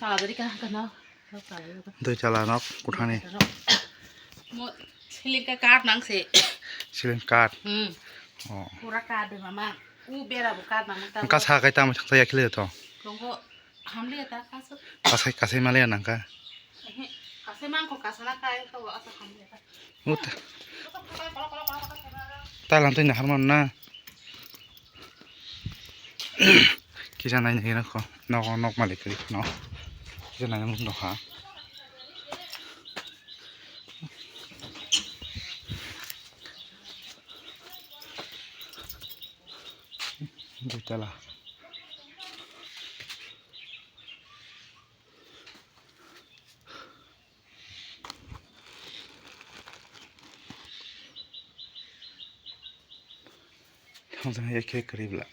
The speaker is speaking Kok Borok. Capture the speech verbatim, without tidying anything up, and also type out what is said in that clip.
Chala dari ka, ka no. Chala dari ka. Dui chala nok kuthani. Mo ceiling ka kaat nang se. Ceiling kaat. Hmm. Oh. Pura kaat de mama. U bera bo kaat nang ta. Ka sa kai tam sa ya khile to. Tongko hamle ta ka so. Kasai kasai male nang ka. Ehe. Kasai mang ko kasala kai to asa hamle ta. Ut. Ta lam tei nahar man na. Kisa nai nai nokho. Nok nok malik kri no. Kisa nai nok nokha. Dui tala. Thangjani ekhe kwrwi bla.